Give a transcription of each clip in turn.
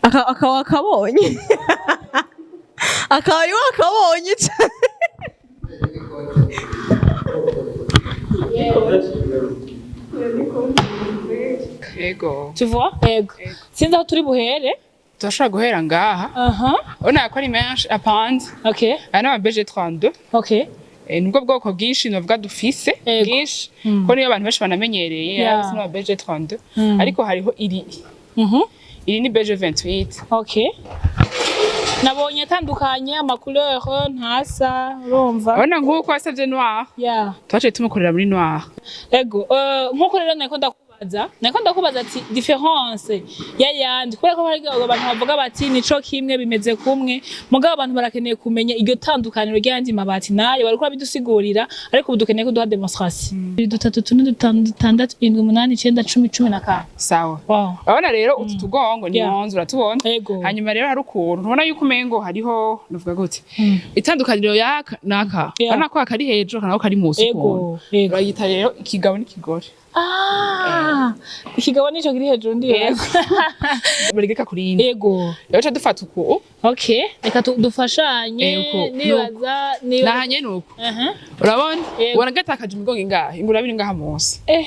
Akaba akabonye, akaba ari wakabonye cyane. Yego. Tu vois? Yego. Sinzi aho turi buhere. Turashobora guhera ngaha. Urabona ko ari menshi apanze. Aya ni ama BG 32. Nibwo bwoko bwinshi novuga dufise. Bwinshi ko niyo abantu benshi banamenyereye. Aya ni ama BG 32, ariko hariho iri. Iri ni BG 28. Okay. Nabonye atandukanye ama couleur, ntasa, urumva. Urabona nk'uko wasavye noir, twaciye tumukorera muri noir. Ego, nkuko rero nariko ndakubaza ati différence y'ayandi, kubera ko hari abantu bavuga bati nico kimwe, bimeze kumwe, mugabo abantu barakeneye kumenya iryo tandukaniro ry'ayandi mabati nayo bariko babidusigurira, ariko ubu dukeneye ko duha démonstration. Bibiri, dutatu, tune, dutanu, dutandatu, indwi, umunani, icenda, 10, 11. Sawa. Wow. Urabona rero utu tugongo ni 11, uratubona? Ego. Hanyuma rero hari ukuntu ubona yuko umengo hariho, nuvuga gute, itandukaniro yaka naka. Urabona ko akari hejuru, aka nako kari musi ukuntu. Ego. Urayita rero ikigabo n'ikigore. Ah, ikigabo nico kiri hejuru, ndiyo. Barigeka kuri indi. Rero ca dufata uku. Okay, reka dufashanye. Uko. Nibaza niba Nahanye nuko. Urabona? Yego. Ubona gatakaje imigongo ingahe? Ingura biri ngaha munsi. Eh.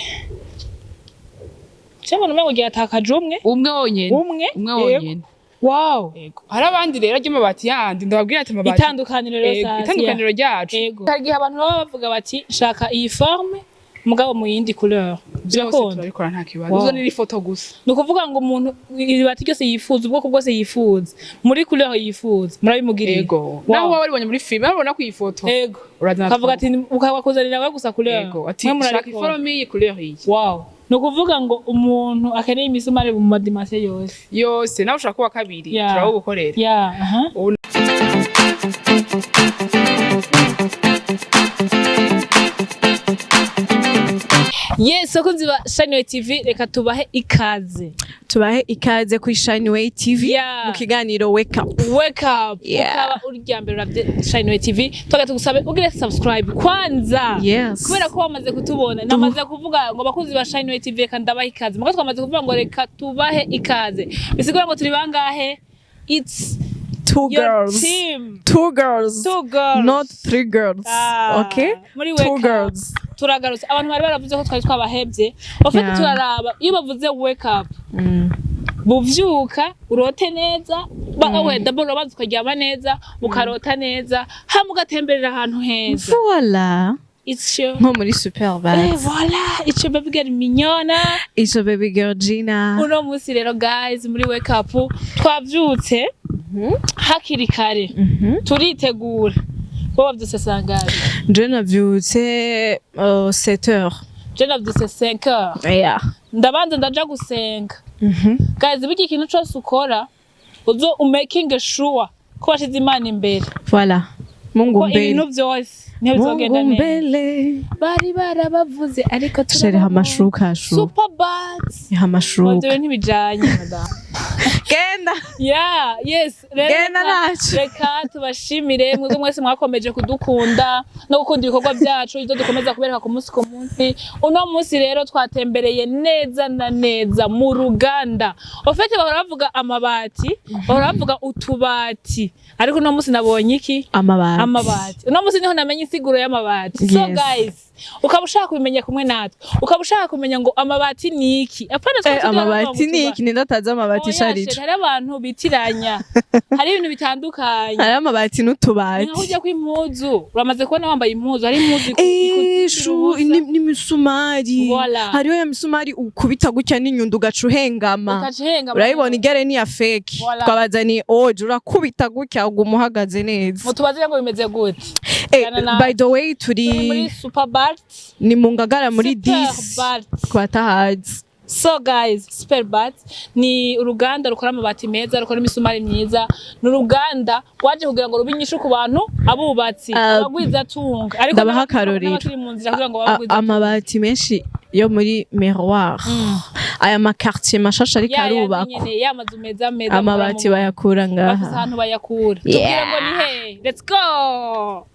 Cyabona umengo gyatakaje umwe. Umwe wonyene. Umwe? Umwe Yego. wonyene. Wow. Yego. Hari abandi rero ry'amabati yandi, ndababwira ati amabati Itandukaniro rero Yego, sasa. itandukaniro ryacu. Yego. Hari igihe abantu baba bavuga bati shaka iyi forme mugabo mu yindi couleur. Byose Birakunda. turabikora, nta kibazo. Wow. Uzo ni ifoto gusa. Ni ukuvuga ngo umuntu ibati ryose yifuza, ubwoko bwose yifuza, muri couleur yifuza, murabimugirira. Yego. Wow. Naho waba waribonye muri filime, urabona ko iyi foto. Urazana. Ukavuga ati ukabakuzanira we gusa couleur. Yego, ati Mwe shaka murabikora. iforme iyi, couleur iyi. Wow. Ni ukuvuga ngo umuntu akeneye imisumari mu ma dimensions yose. Yose, nawe ushaka kuwa kabiri, turawugukorera. Yeah, aha. Yes, bakunzi ba Shine TV, reka tubahe ikaze. Tubahe ikaze kuri Shine Way TV mu kiganiro Wake Up. Wake up. Yeah. Ukaba uri rya mbere uravye Shine TV, tugaye tugusabe ugire subscribe kwanza. Yes. Kubera ko wamaze kutubona, namaze kuvuga ngo bakunzi ba Shine TV, reka ndabahe ikaze. Mugo twamaze kuvuga ngo reka tubahe ikaze. Bisigura ngo turi bangahe? It's Two your girls. team. Two girls. Two girls. Not three girls. Ah, Okay? muri Two Wake Up. girls. Turagarutse. Abantu bari baravuze ko twari twabahevye. Ofite turaraba iyo bavuze wake up, buvyuka urote neza, we d'abord urabanza ukaryama neza, ukarota neza, hama ugatemberera ahantu heza. Voilà. It's your Nko muri Super Eh, Bat. voilà, it's your baby girl Mignona. It's your baby girl Gina. Uno munsi rero guys, muri wake up twavyutse hakiri kare, turitegura. Wowe wavyutse sangahe? Je navyutse 7 heures. Je navyutse 5 heures. Ndabanza ndaja gusenga. Guys, burya ikintu cose ukora, uzo umaking sure ko washize Imana imbere. Voilà. Mungu Ko mbele. ibintu vyose niho bizogenda Mungu neza. mbele. Bari barabavuze, ariko Chérie, amashuka shu. Super Bats. Amashuka. Ivyo bintu ntibijanye, madame. Genda. Yeah, yes. Rero Genda nacu. Reka tubashimire mwebwe mwese mwakomeje kudukunda no gukunda ibikorwa byacu, ibyo dukomeza kubereka ku munsi ku munsi. Uno munsi rero twatembereye neza na neza mu ruganda. Au fait bahora bavuga amabati, bahora bavuga utubati, ariko uno munsi nabonye iki? Amabati. Amabati. Uno munsi niho namenye insiguro y'amabati. So guys, ukaba ushaka kubimenya kumwe natwe, ukaba ushaka kumenya ngo amabati ni iki, apana twe tugira Amabati ni iki? Ninde atazi amabati? Oya, Sharije. shit, hari abantu bitiranya, hari ibintu bitandukanye. Hari amabati Ni n'utubati. nkaho ujya kw'impuzu, uramaze kubona wambaye impuzu, hari impuzu Eshu ubusa. N'imisumari. Voilà. Hariho ya misumari ukubita gutya n'inyundo ugaca uhengama. Ugaca uhengama. Urayibona igare ni ya fake. Voilà. Twabazaniye oje, urakubita gutya uguma uhagaze neza. Mutubaze ngo bimeze gute. Jana By the way, turi turi muri Superbart. Ni mu Ngagara muri Super 10 Bart. ku batahazi. So guys, Superbat ni uruganda rukora amabati meza, rukora imisumari myiza. Ni uruganda rwaje kugira ngo rube inyishu ku bantu abubatsi, abagwizatunga. Ariko Ndabaha akarorero. n'abakiri mu nzira kugira ngo babagwizatunga. Amabati menshi yo muri Miroir, aya ma quartier mashasha ariko Ya yandi arubakwa, nyene, ya mazu meza meza amabati bayakura bafise ngaha. ahantu bayakura. Yeah. Tubwire ngo ni he? Let's go.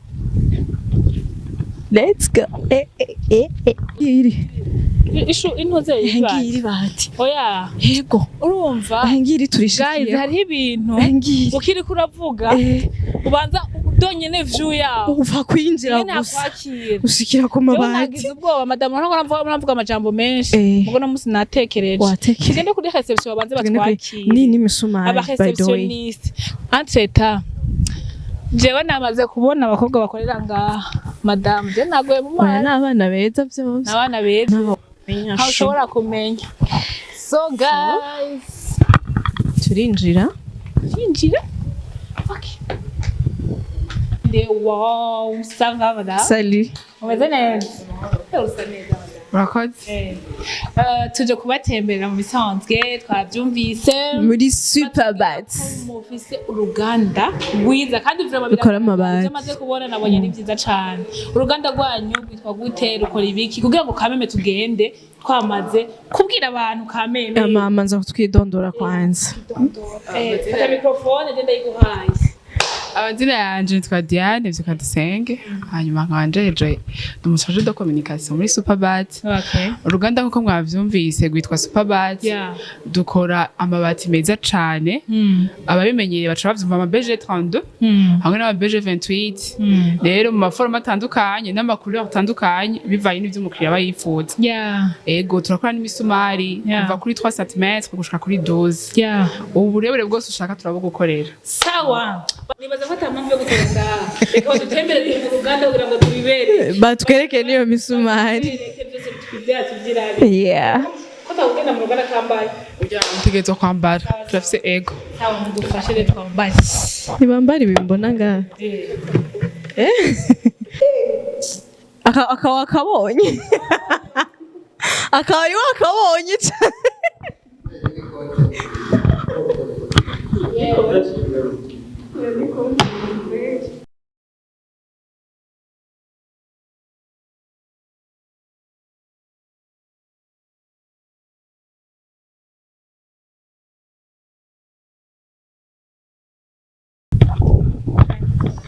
Let's go. Eh, eh, eh, eh. Iri. Ishu intuze Ngiri ibati. bati. Oya, Yego. urumva Ngiri guys, turishikiye. hariho ibintu Ngiri. ukiriko uravuga ubanza donyene view yawo Uva kwinjira nyene gusa. hakwakira. Ushikira ku Jewe mabati. nagize ubwoba, madamu, ntabwo navuga amajambo menshi. Mugo no musi natekereje. Watekereje. Tugende kuri reception babanze Tugende kuri- batwakire. Ni n'imisumari, Aba by the way. receptioniste entreta, jewe namaze kubona abakobwa bakorera ngaha, madamu, je nagoye mu Oya, mazi. ni abana beza byose. N'abana beza. N'abo Ntawe ushobora kumenya. So guys, turinjira. Yinjira. Okay. De wow, ça va, madame? Salut. Umeze neza? Usa neza, madame. Murakoze. Tuje kubatemberera mu bisanzwe twabyumvise Muri Superbat. Mufise uruganda rwiza kandi vraiment Rukora biragaragara. amabati. Ivyo maze kubona, nabonye ari vyiza cane. Uruganda rwanyu rwitwa gute? Rukora ibiki? Kugira ngo kameme tugende twamaze kubwira abantu kameme. Mama, nza kutwidondora kwanza. Fata microphone, je ndayiguhaye. Amazina yanje nitwa Diane Vyukadusenge, hanyuma nkaba njeje ndi umu chargé de communication muri Superbat. Uruganda, nkuko mwavyumvise, rwitwa Superbat. Dukora amabati meza cane. Ababimenyereye baca bavyumva, ama BG 32 hamwe n'ama BG 28. Rero mu ma formes atandukanye n'ama couleurs atandukanye, bivanye n'ivyo umukiriya aba yifuza. Ego, turakora n'imisumari kuva kuri 3 cm gushika kuri 12. Ubu burebure bwose ushaka turabugukorera. Sawa, nibaza ko ata mpamvu yo gutora ngaha. Reka badutemberere mu ruganda kugira ngo tubibere. Batwereke n'iyo misumari. Tubereke byose, tubyira tubyirabe. Ko tawugenda mu ruganda kambaye. Utegerezwa kwambara, turafise, ego. Sawa, mudufashe rero twambaye. Ntibambara ibi mbona ngaha. Aka wakabonye, akaba ari wakabonye cyane.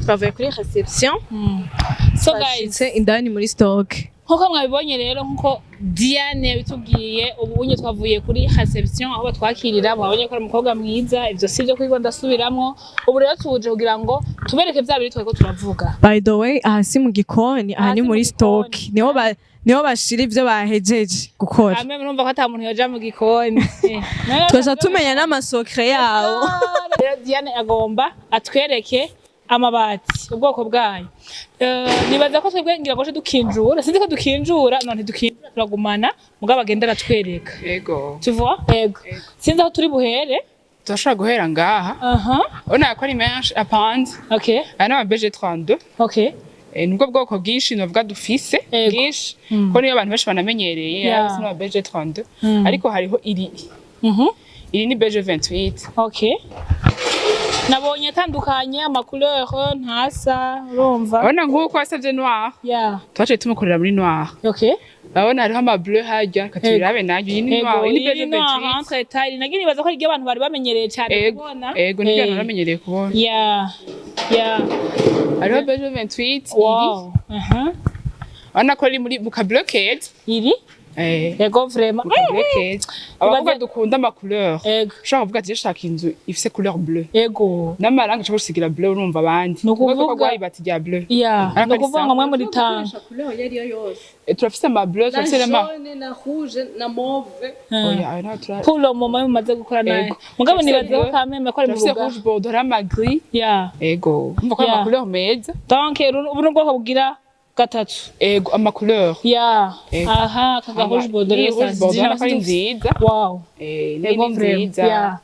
Twavuye kuri reception. So guys, Twashitse indani muri stock. Nkuko mwabibonye rero, nkuko Diane yabitubwiye, ubu unye twavuye kuri reception aho batwakirira. Mwabonye ko ari umukobwa mwiza, ivyo si byo kwiga ndasubiramwo. Ubu rero tuje kugira ngo tubereke vya biri twariko turavuga. By the way, aha si mu gikoni, aha Aha ni si mu muri stock. gikoni. Niho bashira ivyo bahejeje gukora. Amwe murumva ko ata muntu yoja mu gikoni. Tugaca tumenya n'ama secrets yabo. Rero Diane agomba atwereke amabati ubwoko bwayo. Nibaza ko twebwe ngira ngo ce dukinjura, sinzi ko dukinjura, none ntidukinjura, turagumana, mugabo agenda aratwereka. Ego. Tu vois? Ego. Sinzi aho turi buhere. Turashobora guhera ngaha. Urabona ko ari menshi apanze. Aya ni ama BG 32. Nibwo bwoko bwinshi novuga dufise. Bwinshi, ko niyo abantu benshi banamenyereye. Aya ni ama BG 32, ariko hariho iri. Iri ni BG 28. Okay. Nabonye atandukanye ama couleur, ntasa, urumva. Urabona nk'uko wasavye noir, twaciye tumukorera muri noir. Urabona hariho ama bleu harya, reka tubirabe nayo. Iyi ni noir, iyi ni BG Iyi noir 28. Entre taille. Nagira nibaza ko ari abantu bari bamenyereye cyane Ego. kubona. Ego, nibyo abantu bamenyereye kubona. Hariho BG 28 iri. Urabona ko ari muri mu ka bleu keza. Iri? Eh. Yego, vraiment. Mu ka bleu keza. Abakobwa dukunda ama couleur. Ushobora kuvuga ati shaka inzu ifise couleur bleu. N'amarangi ushobora gusigira bleu, urumva abandi. Ni ukuvuga- Kuko ibati rya bleu. Ni ukuvuga ngo mwe muri tanga. Turafise ama bleu, turafise n'ama jaune na rouge na mauve. Oya, ayo ntabwo tura. Pour le moment mumaze gukora nayo. Ego. Mugabo Turafise nibaza ko bleu, quand même ko ari mu turafise ruga. rouge bordeaux, hariho ama gris. Ego. Urumva ko ari ama couleur meza. Donc ubu ni ubwoko bugira gatatu. Ego, ama couleur. Ego. Aha, kaga rouge bordeaux Iyi rero rouge bordeaux urabona ko ari nziza. Ni Ego, ni vraiment. nziza.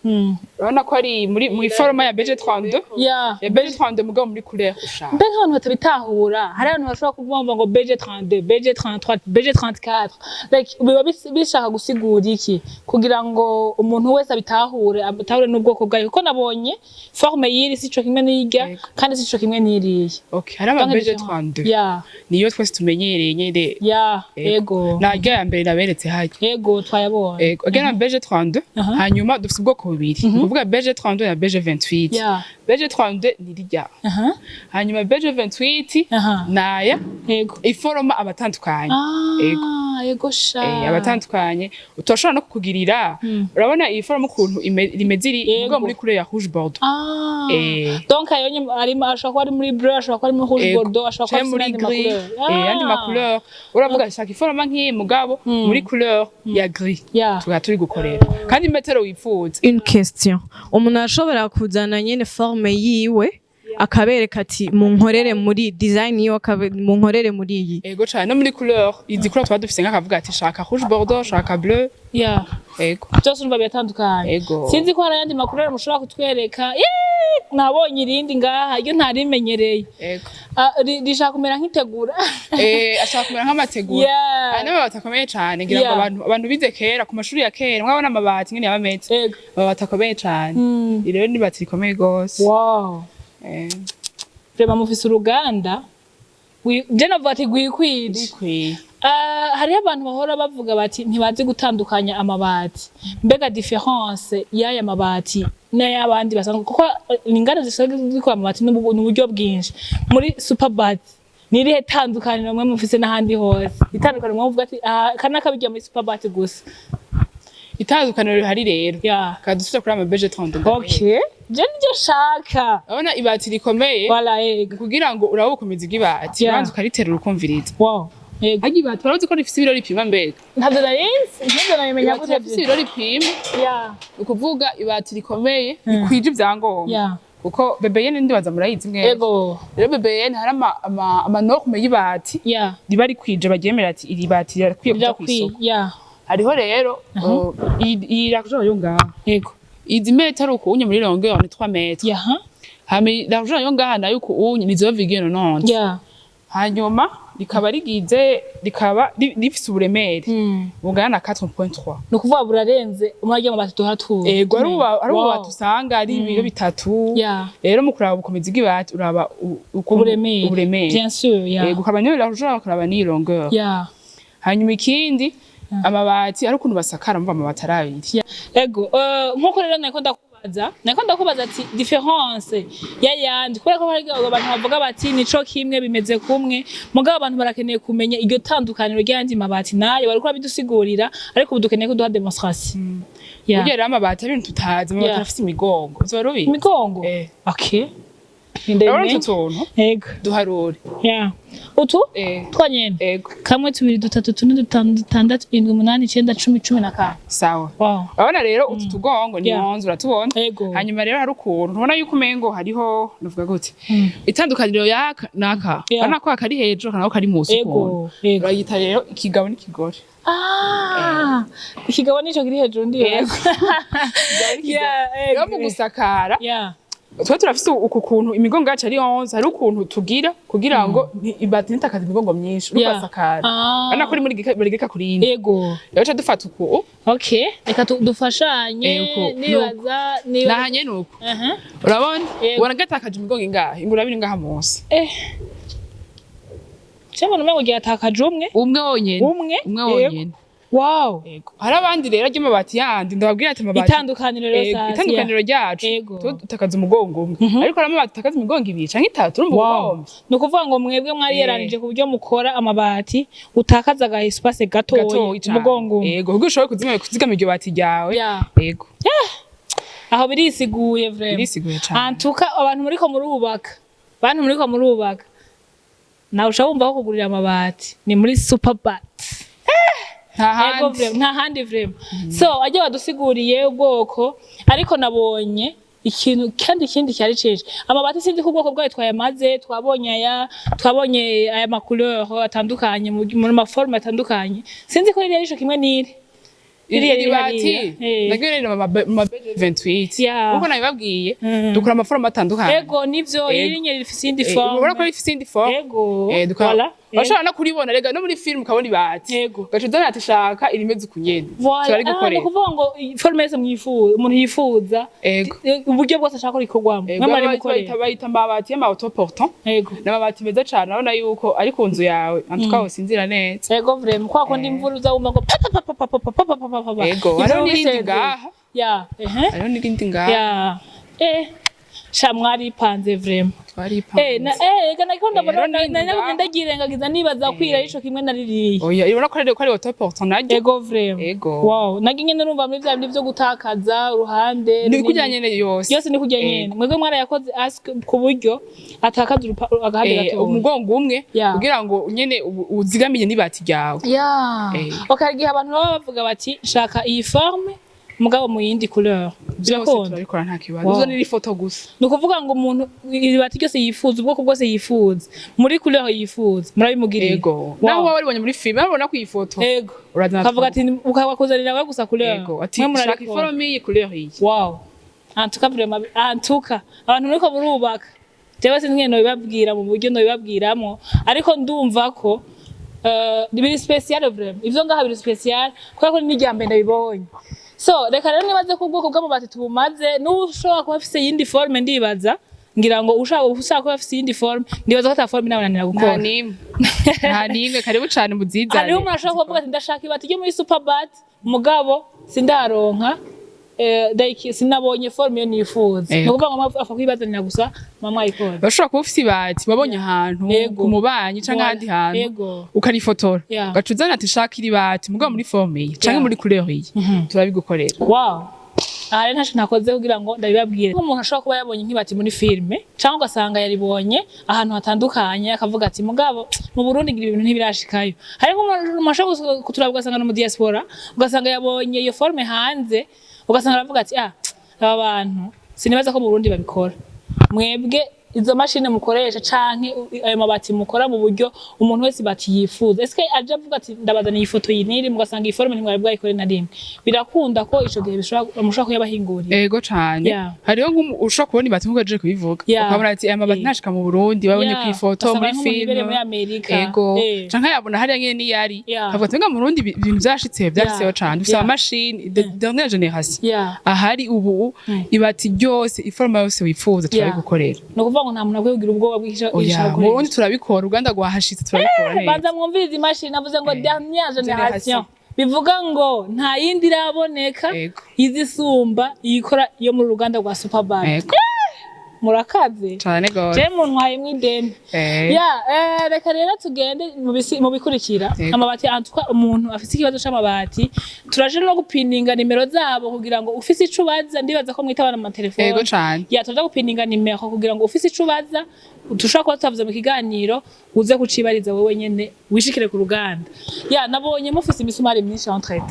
Urabona ko ari muri mu forme ya BG 32. Ya BG 32, mugabo muri couleur ushaka. Mbega abantu batabitahura, hari abantu bashobora kumva ngo BG 32, BG 33, BG 34, like biba bishaka gusigura iki kugira ngo umuntu wese abitahure, abitahure n'ubwoko bwayo? Kuko nabonye forme y'iri sico kimwe n'irya, Yego. kandi sico kimwe n'iriya. Okay, hari ama Donc, BG différent. 32. Niyo twese tumenyereye nyene. Ego. Narya ya mbere naberetse harya. Ego, twayabonye. Ego, again ama BG 32. Hanyuma dufise ubwoko bubiri, ni ukuvuga BG 32 na BG 28. BG 32 ni rirya, hanyuma BG 28 naya. I forme abatandukanye. Ego. Ego sha. Abatandukanye utoshobora no kukugirira. Urabona iyi forme ukuntu rimeze, iri ubwo muri couleur ya rouge bordeaux. Donc ayo nyene arimo, ashobora kuba ari muri bleu, ashobora kuba ari muri rouge bordeaux, ashobora kuba Canke muri afise n'ayandi gris, ma couleur. ayandi ma couleur. Uravuga shaka i forme nk'iyi mugabo muri couleur ya gris, tukaba turi gukorera kandi metero wifuza. Une question: umuntu arashobora kuzana nyene forme yiwe akabereka ati munkorere muri design yiwe, munkorere muri iyi? Ego cane, no muri couleur, izi couleur tuba dufise, nk'akavuga ati shaka rouge bordeaux, shaka bleu. Ego. Byose urumva biratandukanye. Ego. Sinzi ko hari ayandi ma couleur mushobora kutwereka. Yeee, nabonye irindi ngaha iyo ntarimenyereye. Ego. Ah, rishaka kumera nk'itegura. Ashaka kumera nk'amategura. Aya n'amabati akomeye cane, ngira ngo abantu bize kera ku mashuri ya kera mwabona amabati ngene yaba ameze. Amabati akomeye cane. Iri rero ni ibati rikomeye gose. Vraiment mufise uruganda je navuga ati rwikwije. Rikwiye. Ah, hariho abantu bahora bavuga bati ntibazi gutandukanya amabati. Mbega différence y'aya mabati n'ay'abandi basanzwe, kuko inganda zisanzwe zikora amabati n'uburyo bwinshi, muri Superbat ni irihe tandukaniro mwe mufise n'ahandi hose? Itandukaniro mwe muvuga ati ah, aka n'akabijya muri Superbat gusa? Itandukaniro rihari rero, kadusubira kuri ama BG 32. Okay, je niryo shaka. Urabona ibati rikomeye, Voilà, ego. kugira ngo urabe ubukomezi bw'ibati, ubanza ukariterura ukumviriza. Wow, ego. Harya ibati urazi ko rifise ibiro ripima mbega? Ntabyo narinzi, ntabyo nabimenya. Ibati Gute? rifise ibiro ripima, ni ukuvuga ibati rikomeye rikwije ivyangombwa, kuko BBN ndibaza murayizi mwese. Ego. Rero BBN hari ama norme y'ibati riba rikwije, baryemera ati iri bati rirakwiye kuja Birakwiye. kw'isoko. Hariho rero iyi largeur yo ngaha, izi metero uku unye muri longueur ni 3 mètres, hama iyi largeur yo ngaha nayo uku unye ni 0,90. Hanyuma rikaba rigize, rikaba rifise uburemere bungana na 4.3. Ni ukuvuga burarenze umwanya w'amabati duhora tuzi. Ego, ari ububati usanga ari ibiro 3. Rero mu kuraba ubukomezi bw'ibati uraba Uburemere. Uburemere. Bien sûr, yeah. Ego, ukaba niyo largeur, ukaraba n'iyi longueur. Hanyuma ikindi, amabati ari ukuntu basakara, mva amabati ari abiri. Ego, nkuko rero nariko ndakubaza ati différence y'ayandi, kubera ko hari abantu bavuga bati nico kimwe, bimeze kumwe, mugabo abantu barakeneye kumenya iryo tandukaniro ry'ayandi mabati nayo bariko babidusigurira, ariko ubu dukeneye ko duha démonstration. Burya rero amabati ari ibintu tutazi, amabati arafise imigongo, uzoba ubizi? Imigongo? Eh. Okay. Urabona utu tuntu? Ego. Duharure. Yeah. Utu? Eh. Twanyene. Ego. Kamwe, tubiri, dutatu, tune, dutanu, dutandatu, indwi, umunani, icenda, 10, 11. Sawa. Wow. Urabona rero utu tugongo ni 11, uratubona? Ego. Hanyuma rero hari ukuntu ntubona yuko umengo hariho, nuvuga gute, itandukaniro yaka naka. Urabona ko akari hejuru, aka nako kari musi ukuntu. Ego. Urayita rero ikigabo n'ikigore. Ah, ikigabo nico kiri hejuru ndiyo. Yego. Rero mu gusakara, twe turafise uku kuntu imigongo yacu ari 11, hari ukuntu tugira kugira ngo ibati ntitakaze imigongo myinshi uriko urasakara. Urabona ko uri muri rigika kuri indi. Rero ca dufata uku. Okay, reka dufashanye. Uko. Nibaza niba Nahanye nuko. Urabona? Yego. Ubona gatakaje imigongo ingahe? Ingura biri ngaha munsi. Cyangwa umengo ryatakaje umwe. Umwe wonyene. Umwe? Umwe Yego. wonyene. Wow. Yego. Hari abandi rero ry'amabati yandi, ndababwira ati amabati Itandukaniro rero Yego, sasa. itandukaniro ryacu, tuba dutakaza umugongo umwe, ariko hari amabati atakaza imigongo ibiri canke itatu, urumva ubuhomvye. Ni ukuvuga ngo mwebwe mwariyeranije ku buryo mukora amabati utakaza aga espace gatoya, Gatoyi cane. umugongo umwe. Yego, kugira ushobore kuzigama iryo bati ryawe. Yego. Aho birisiguye vraiment. Birisiguye cane. Antuka abantu muriko murubaka, bantu muriko murubaka, nawe uca wumva ko kugurira amabati ni muri Superbat. Nta Ego. handi. Vraiment, nta handi vraiment. So ajya badusiguriye ubwoko, ariko nabonye ikintu kandi ikindi cyari cije amabati, sinzi ko ubwoko bwayo twayamaze, twabonye aya, twabonye aya ma couleur atandukanye mu ma forme atandukanye, sinzi ko ririya arico kimwe n'iri ririya Iri riri bati hariya. Naryo riri mu ma BG 28, nkuko nabibabwiye, dukora ama forme atandukanye. Ego, nivyo. Ego. Iri nye rifise iyindi forme. Urabona ko rifise iyindi forme. Ego. Dukora Voilà. bashobora no kuribona rega no muri film ukabona ibati, Ego. ugaca uzana ati shaka irimeze uku nyene. Voilà. Turari Ah, ni gukorera. ukuvuga ngo forme yose mwifuza, umuntu yifuza, uburyo bwose ashaka ko rikorwamo, Ego, mwe mwari mukorera. Bayita amabati y'ama autoportant. Ego. N'amabati meza cane, urabona yuko ari ku nzu yawe, en tout cas usinzira neza. Ego vraiment, kwa kundi imvura uza wumva ngo pa pa pa pa pa pa pa pa pa pa pa. Ego, Ivyo hariho n'irindi bisezeye. ngaha. Ya, ehe. Hariho n'irindi ngaha. Ya, sha mwaripanze vraiment. Twaripanze. Na ega nariko ndabona. Rero n'indi nari ngaha. Ndagirengagiza nibaza kwira ico kimwe na ririya. Oya, urabona ko ari autoportant naryo. Ego, vraiment. Ego. Wow, nagi nyene numva muri vya bindi vyo gutakaza uruhande Ni runini. kurya nyene yose. Yose ni kurya nyene. Mwebwe mwarayakoze ask ku buryo atakaza agahande gatoya. Umugongo umwe kugira ngo nyene uzigamiye n'ibati ryawe. Okay, hari igihe abantu baba bavuga bati shaka iyi forme mugabo mu yindi couleur. Byose Birakunda? turabikora, nta kibazo. Wow. Uzo ni ifoto gusa. Ni ukuvuga ngo umuntu ibati ryose yifuza, ubwoko bwose yifuza, muri couleur yifuza, murabimugirira? Ego. Naho waba waribonye muri film, urabona ko iyi foto Ego. urazana. Ukavuga ati ukabakuzanira we gusa couleur. Ego, ati Mwe shaka murabikora. iforme iyi, couleur iyi. Wow, en tout cas vraiment, en tout cas abantu muriko murubaka, jewe sinzi ingene nobibabwira mu buryo nobibabwiramwo, ariko ndumva ko biri spécial vraiment. Ivyo ngaha biri spécial kubera ko ni n'irya mbere ndabibonye. So reka rero nibaze ko ubwoko bw'amabati tubumaze. N'ushobora kuba afise iyindi forme, ndibaza ngira ngo ushaka kuba afise iyindi forme, ndibaza ko ata forme inabananira Nta gukora. nimwe, nta nimwe. Karibu cane muzizane. Hariho umuntu ashobora kuvuga ati ndashaka ibati ryo muri Superbat, mugabo sindaronka, like sinabonye forme iyo nifuza. Ni ukuvuga ngo apfa kwibazanira gusa mama mwayikora. Bashobora kuba ufise ibati wabonye ahantu ku mubanyi canke ahandi hantu, ukarifotora, ugaca uzana ati shaka iri bati mugabo muri forme iyi canke muri couleur iyi, turabigukorera. Wow, aha rero ntaco nakoze kugira ngo ndabibabwire. Nk'umuntu ashobora kuba yabonye nk'ibati muri filme cyangwa ugasanga yaribonye ahantu hatandukanye, akavuga ati mugabo mu Burundi ngira ibintu ntibirashikayo. Hari nk'umuntu ashobora kuturaba ugasanga no mu diaspora, ugasanga yabonye iyo forme hanze, ugasanga aravuga ati ah, aba bantu sinibaza ko mu Burundi babikora. Mwebwe izo mashini mukoresha canke ayo mabati mukora mu buryo umuntu wese ibati yifuza, eske aje avuga ati ndabazaniye ifoto iyi n'iri, mugasanga iyi forme ntimwari bwayikore na rimwe, birakunda ko ico gihe bishobora mushobora kuyabahingurira? Ego cane. Hariho ushobora kubona ibati nk'uko aje kubivuga, ukabona ati aya mabati ntashika mu Burundi, babonye kw'ifoto, Ugasanga muri nk'umuntu yibereye filme muri Amerika. Ego, canke yabona hariya nyene niyari, akavuga ati mbega mu Burundi ibintu vyashitseyo cane. Dufise amamashini de dernière génération ahari ubu. Ibati ryose, iforme yose wifuza, turabigukorera. Ni ukuvuga ngo nta muntu akwiye kugira ubwoba bw'icyo Oya, mu Burundi turabikora, uruganda rwahashitse, turabikora neza. Banza mwumvirize imashini navuze ngo dernière génération, Génération. bivuga ngo nta yindi iraboneka izisumba iyikora yo mu ruganda rwa Superbat. Murakaze. Cane gose. Je muntwaye mw'ideni. Ya, reka rero tugende mu bikurikira. Amabati antuka, umuntu afise ikibazo c'amabati, turaje no gupininga nimero zabo kugira ngo ufise ico ubaza, ndibaza ko mwitabana mu matelefone. Ego cane. Ya, turaja gupininga nimero kugira ngo ufise ico ubaza tushobora kuba tutavuze mu kiganiro, uze kucibariza wowe nyene wishikire ku ruganda. Ya, nabonye mufise imisumari myinshi entre.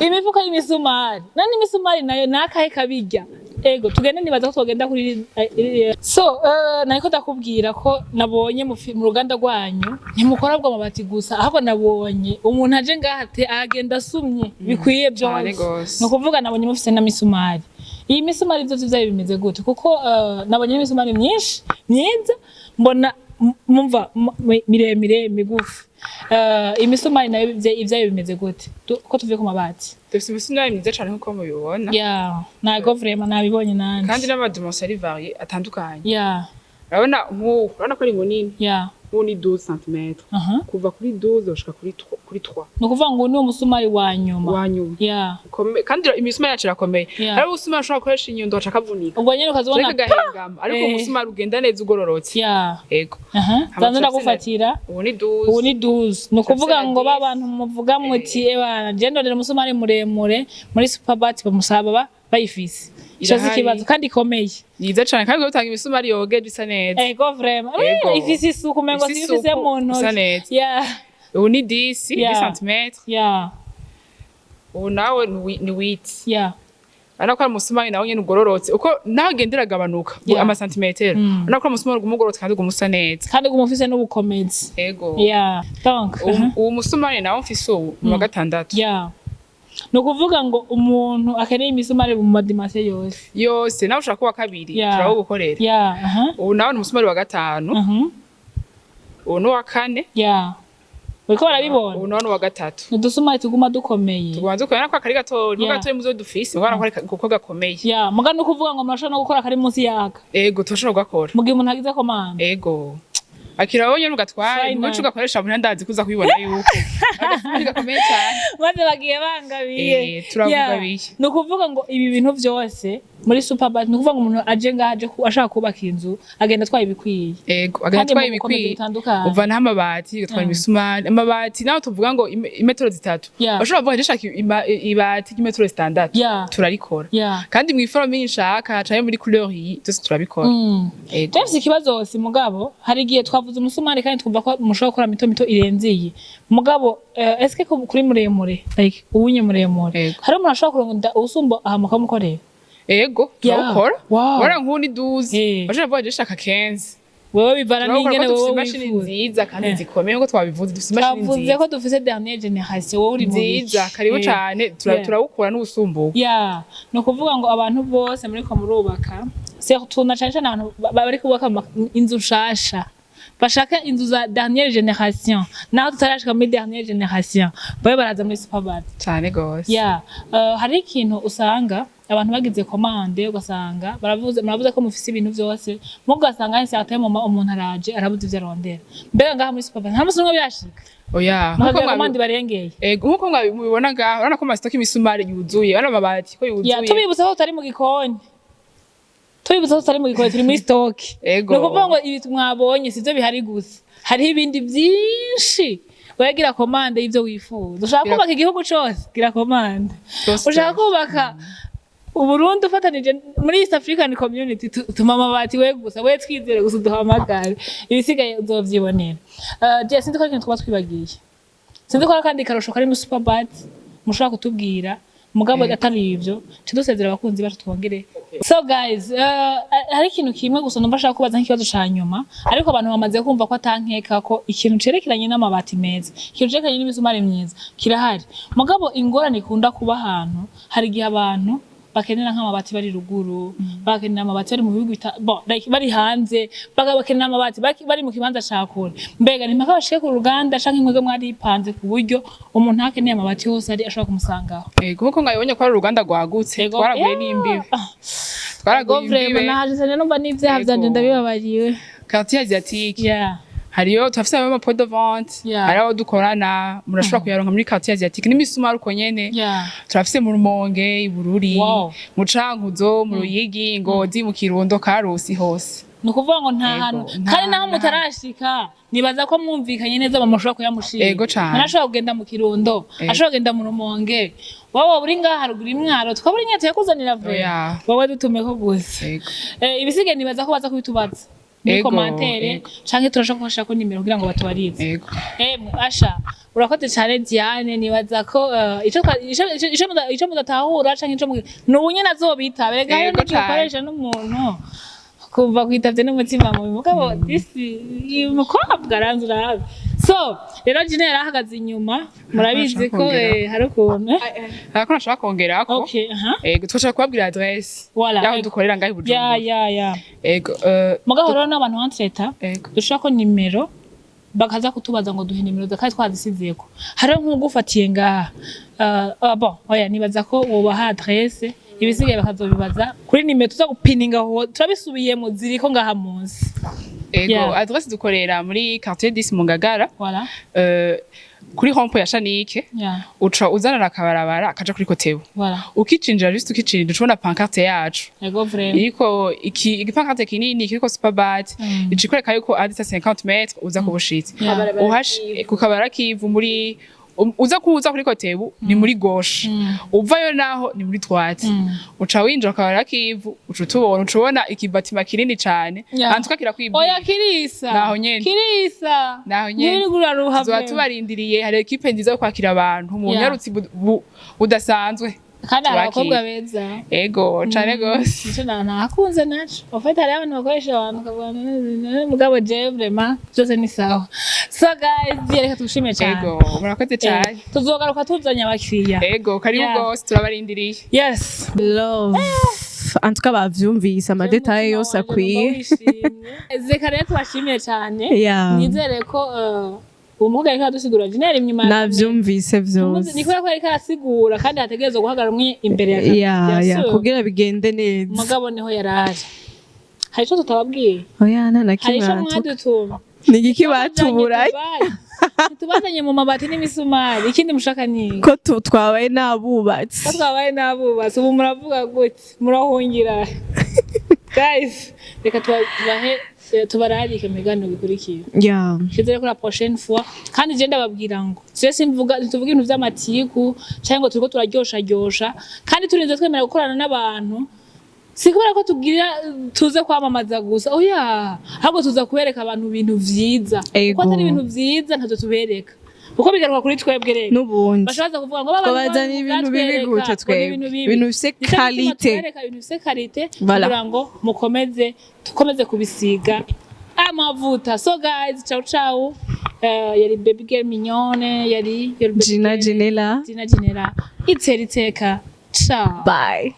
Imifuko y'imisumari nani, imisumari nayo nakahe kabirya? Ego, tugende, nibaza ko twogenda kuri so nariko ndakubwira ko nabonye mu ruganda rwanyu ntimukora bw'amabati gusa, ahubwo nabonye umuntu aje ngaha ate agenda asumye bikwiye Cane byose. gose. Ni ukuvuga nabonye mufise n'amisumari. Iyi misumari ivyo vyayo bimeze gute? Kuko nabonye imisumari myinshi myiza, mbona mumva miremire, migufi. Imisumari nayo ivyayo bimeze gute? Ko tuvuye ku mabati. Dufise imisumari myiza cane nkuko mubibona. Ya, ntago vraiment nabibonye nanje. Kandi n'amadimensions ari varié, atandukanye. Urabona nk'ubu, urabona ko ari munini. Nk'ubu ni 12 cm, kuva kuri 12 gushika kuri 3. Ni ukuvuga ngo ni umusumari wa nyuma. Wa nyuma. Kandi imisumari yacu irakomeye. Hari umusumari ushobora gukoresha inyundo ugaca akavunika Ubwo nyene ukazibona canke kagahengama, ariko umusumari ugenda neza ugororotse. Ego. Hama Zanze turafise ndagufatira. Ubu ni 12. Ubu ni 12. Ni ukuvuga Turafise na ngo ba 10. bantu muvuga muti ebana je ndondera umusumari muremure, muri Superbat bamusaba bayifise. Ico si Irahari. ikibazo kandi ikomeye. Myiza cane, kandi utanga imisumari yogeje isa neza. Ego, vraiment. Ego. Ifise isuku, umengo Ifise si ifise isuku, mu ntoki. isa neza. Ubu ni 10, 10 cm. Ubu nawe ni 8. Urabona ko ari umusumari nawe nyene ugororotse, uko nawe ugenda iragabanuka amasantimetero. Urabona ko ari umusumari uguma ugororotse kandi uguma usa neza. Kandi guma ufise n'ubukomezi. Ego. Donc Uwo musumari nawe mfise ubu mu wa gatandatu. Ni ukuvuga ngo umuntu akeneye imisumari mu madimensions yose. Yose, nawe ushaka kuwa kabiri, turawugukorera. Ubu nawe ni umusumari wa gatanu. Ubu ni uwa kane. Uriko barabibona. Ubu nawe ni uwa gatatu. Ni udusumari tuguma dukomeye. Tuguma dukomeye ko akari gatoya, ni gatoya muzo dufise, ubona ko kuko gakomeye. Ya, muga ni ukuvuga ngo murashobora no gukora kari munsi yaka. Ego, turashobora kugakora. Mu gihe umuntu agize commande. Ego, akira wowe nyene ugatware. Final. Nico ugakoresha muri ndazi kuza kubibona yuko Agafuni gakomeye cyane. Maze bagiye bangabiye. Turakugabiye. Yeah. Ni ukuvuga ngo ibi bintu byose muri Superbat, ni ukuvuga ngo umuntu aje ngaha, aje ashaka kubaka inzu, agenda atwaye ibikwiye. Ego, agenda Kandi atwaye mu bukomezi ibikwiye. butandukanye. Uvanaho amabati, ugatwara imisumari, amabati naho tuvuga ngo imetero 3, bashobora kuvuga ndashaka ibati ry'imetero 6, turarikora. Kandi mw'i forme nshaka canke muri couleur iyi, byose turabikora. Ego. James, ikibazo si mugabo hari igihe twavuze umusumari kandi twumva ko mushobora gukora mito mito irenze iyi, mugabo eske kuri muremure, like uwunye muremure, hari umuntu ashobora kuronda usumba aha mukamukorera? Ego, turawukora. Wara nk'ubu ni 12, bashobora kuvuga ndashaka 15. Wewe bivana Turawukora n'ingene kuko dufise wewe imashini wifuza. nziza kandi zikomeye, nkuko twabivuze, dufise imashini Twavuze nziza. ko dufise dernière génération, wowe uri mu biki? Nziza, karibu cane. Turawukora n'ubusumbuko. Ya, ni ukuvuga ngo abantu bose muriko murubaka, surtout na cane cane abantu bari kubaka inzu nshasha, bashaka inzu za dernière génération, naho tutarashika muri dernière génération, babe baraza muri Superbat. Cane gose. Ya, hari ikintu usanga abantu bagize commande, ugasanga baravuze, muravuze ko mufise ibintu vyose, mugo ugasanga hari certain moment umuntu araje arabuze ivyo arondera. Mbega ngaha muri Superbat nta musi n'umwe birashika Oya, nkuko mukagira commande barengeye? Ego, nkuko mubibona ngaha, urabona ko ama stock imisumari yuzuye, urabona amabati ko Ya, yuzuye. tubibutsa ko tutari mu gikoni, tubibutsa ko tutari mu gikoni, turi muri stock. Ni ukuvuga ngo ibi mwabonye sivyo bihari gusa, hariho ibindi vyinshi. Wewe commande y'ivyo wifuza. Ushaka kubaka igihugu cose, gira commande. Byose. Ushaka kubaka Uburundi ufatanije muri East African Community, tuma amabati we gusa, we twizere gusa, uduhamagare, ibisigaye uzovyibonera. Je sinzi ko hari ikintu twaba twibagiye, sinzi ko hari akandi karusho kari muri Superbat mushobora kutubwira, mugabo atari ivyo ca dusezera abakunzi bacu twongere. So guys, hari ikintu kimwe gusa numva ashaka kubaza nk'ikibazo ca nyuma, ariko abantu bamaze kumva ko atankeka ko ikintu cerekeranye n'amabati meza, ikintu cerekeranye n'imisumari myiza kirahari. Mugabo ingorane ikunda kuba ahantu, hari igihe abantu bakenera nk'amabati bari ruguru, bakenera amabati bari mu bihugu bon, like, bari hanze, bakenera amabati bari mu kibanza ca kure. Mbega ni mpaka bashike ku ruganda, canke mwebwe mwaripanze ku buryo umuntu akeneye amabati hose ari ashobora kumusangaho? Ego, nkuko mwabibonye ko ari uruganda rwagutse, twaraguye n'imbibe, twaraguye Vraiment, imbibe. Nahaje sane numva n'ivyaha vyanje ndabibabariwe. Quartier asiatique, hariyo, turafise ama point de vente, hari aho dukorana, murashobora kuyaronka muri quartier asiatique, n'imisumari uko nyene. Turafise mu Rumonge, i Bururi, mu Cankuzo, mu Ruyigi, Ngozi, mu Kirundo, Karusi, hose. Ni ukuvuga ngo nta Ego, hantu kandi naho mutarashika, nibaza ko mwumvikanye neza bamushobora kuyamushira. Ego cane. Arashobora kugenda mu Kirundo, ashobora kugenda mu Rumonge, wowe waba uri ngaha haruguru imwaro, tukaba uri nyete yakuzanira vuba. Oya. Wowe dutumeko gusa. Ibisigaye nibaza ko baza kubitubaza muri commentaire, canke turashobora kubashirako nimero kugira ngo batubarize. Emwe asha, urakoze cyane Diane. Nibaza ko ico mudatahura canke ico nubu nyene azobita berega hari Ego n'igihe cane. ukoresha n'umuntu kumva kwitavye n'umutima mubi, mugabo disi uyu mukobwa aranze urabe. So rero Gina yari ahagaze inyuma, murabizi ko Kongera. hari ukuntu Ariko nashaka kongerako. Okay, aha. Ego, twashaka kubabwira adresse Voilà, yaho ego. dukorera ngaho i Bujumbura. Ya. Ego, Mugabo rero n'abantu bantreta dushirako nimero, bakaza kutubaza ngo duhe nimero kandi twazisizeko. Hariho nk'ugufatiye ngaha, bon, oya, nibaza ko wobaha adresse, ibisigaye bakazobibaza kuri nimero tuza gupininga aho. Turabisubiyemo, ziriko ngaha munsi. Ego, adresse, dukorera muri quartier 10 mu Ngagara, kuri rond-point ya Shanike. Uca uzanana akabarabara kaja kuri Kotebu. Ukicinjira, juste ukicinjira, ucubona pancarte yacu Ego vraiment. iriko iki igipancarte kinini kiriko Superbat, ikikwereka yuko à 50 mètres uza kubushitsi. Uhash ku kabara kivu muri uza kuza kuri Kotebu ni muri gauche, uvayo naho ni muri droite. Uca winjira akabara kivu, uca utubona, uca ubona ikibatima kinini cane. Antuka kirakwibwira. Oya, kirisa. Naho nyene. Kirisa. Naho nyene. Ntibiri guraruha. Tuzoba Vraiment. tubarindiriye. Hari équipe nziza yo kwakira abantu mu nyarutsi budasanzwe. Kandi hari Tubakira. abakobwa beza. Ego cane gose. Nico nahakunze naco. En fait, hariho abantu bakoresha abantu ukavuga mugabo jewe vraiment byose ni sawa. So guys, reka tugushimire cyane. Ego, murakoze cane. Tuzogaruka tuzanye abakiriya. Ego, karibu gose, turabarindiriye. Yes. Love, en tout cas bavyumvise ama détails yose akwiye. Reka rero tubashimiye cyane. Nizere ko uwo mukobwa yariko aradusigura, Jineri inyuma ya Navyumvise vyose. Ni kubera ko yariko arasigura kandi hategerezwa guhagarara umwe imbere ya Ya. Bien Ya. sûr. Kugira bigende neza. Mugabo niho yarari, hari ico tutababwiye? Oya, nta na Hari kimwe. ico Aratuka. mwadutuma? Ni igiki batuburaye? Ntitubazanye mu mabati n'imisumari. Ikindi mushaka ni iki? Ko twabaye n'abubatsi. Ko twabaye n'abubatsi, ubu muravuga gute? Murahungira. Guys, reka tubahe tubararike mu biganiro bikurikira. Twizere ko la prochaine fois. Kandi je ndababwira ngo je simvuga, ntituvuga ibintu vy'amatiku canke ngo turiko turaryosharyosha. Kandi turinze twemera gukorana n'abantu, si kubera ko tugira tuze kwamamaza gusa, oya, ahubwo tuza kubereka abantu ibintu vyiza. Ego. Kuko atari ibintu vyiza, ntavyo tubereka, kuko bigaruka kuri twebwe rero. N'ubundi Bashobora kuvuga ngo ngo bazana ibintu bibi gute? Twebwe ibintu bifise qualité. Ibintu bifise qualité. Voilà. Kugira ngo mukomeze, tukomeze kubisiga amavuta. So guys, ciao ciao. Yari baby girl mignonne, yari your baby Gina girl, Ginella. Gina Ginella, itera iteka, ciao. Bye.